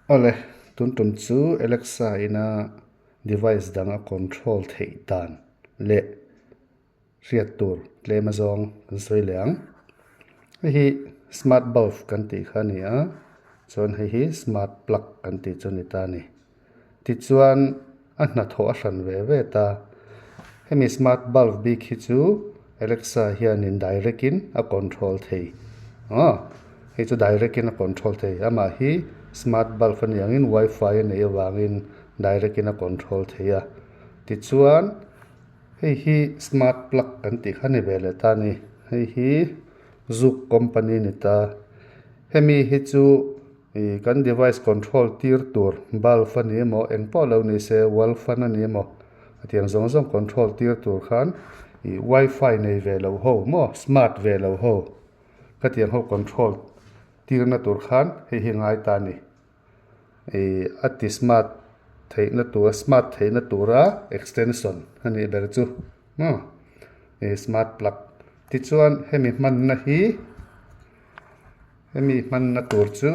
Awle, tun tum chu Alexa ina device dang a control theih dan leh hriat tur tlem azawng kan sawi leh ang. Hei hi smart bulb kan tih kha a ni a, chuan hei hi smart plug kan tih chu a ni ta a ni. Tichuan a hnathawh a hran ve ve ta. Hemi smart bulb bik hi chu Alexa hianin direct in a control thei. Aw hei chu direct in a control thei. Amah hi smart bulb a nih angin wifi a neih avangin direct in a control thei a. Tichuan hei hi smart plug kan tih kha a ni ve leh ta a ni. Hei hi Zook company a ni ta. Hemi hi chu. Ih kan device control tir tur bulb a ni emaw eng pawh lo ni se wall fan a ni emaw hetiang zawng zawng control tir tur khan ih wifi nei ve lo ho maw smart ve lo ho khatiang ho control tir na tur khan hei hi ngai ta a ni ih a ti smart theih na tur smart theih na tura extension a nih ber chu maw ih smart plug tichuan hemi hmanna hi. Hemi hmanna tur chu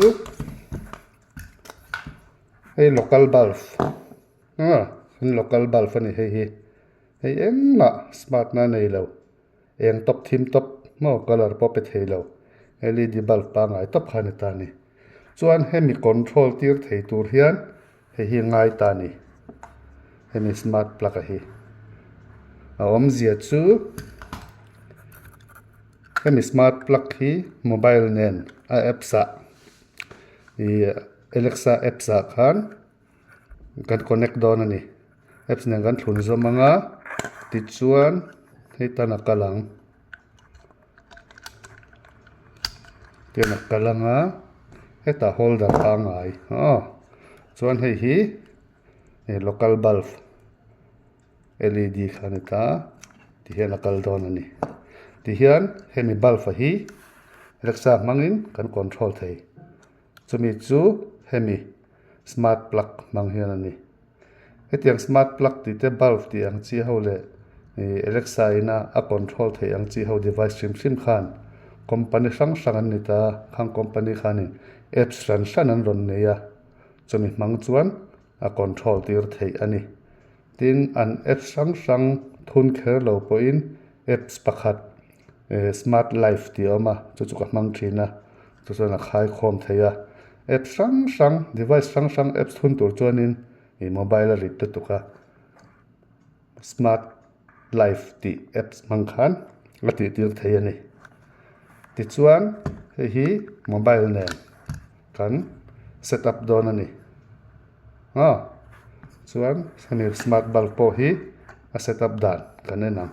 hei local bulb aw local bulb a ni hei hi hei engmah smart na nei lo eng tawp thim tawp maw colour pawh pe thei lo L E D bulb pangngai tawp kha a ni ta a ni chuan hemi control tir thei tur hian hei hi ngai ta a ni hemi smart plug a hi a awmzia chu. Hemi smart plug hi mobile nen a apps ah ih Alexa apps ah khan kan connect dawn a ni apps nen kan thlun zawm ang a tichuan hei tan a kal ang tian a kal ang a hetah holder pangngai aw chuan hei hi local bulb. Led kha a ni ta tihian a kal dawn a ni tihian hemi bulb a hi Alexa hmangin kan control thei chumi chu hemi smart plug hmang hian a ni hetiang smart plug tih te bulb tih ang chi ho leh ih Alexa ina a control theih ang chi ho device hrim hrim khan company hrang hrang an ni ta khang company khanin apps hran hran an rawn nei a chumi hmang chuan a control tir theih a ni. Tin, an apps hrang hrang thun kher lo pawhin apps pakhat smart life tih a awm a, chu chu ka hmang thin a, chu chuan a khaikhawm thei a. Apps hrang hrang, device hrang hrang apps thun tur chuanin ih mobile a rit lutuk a, smart life tih apps hmang khan a tih tir thei a ni. Tichuan hei hi mobile nen kan set up dawn a ni. Aw chuan hemi smart bulb pawh hi a set up dan kan en ang.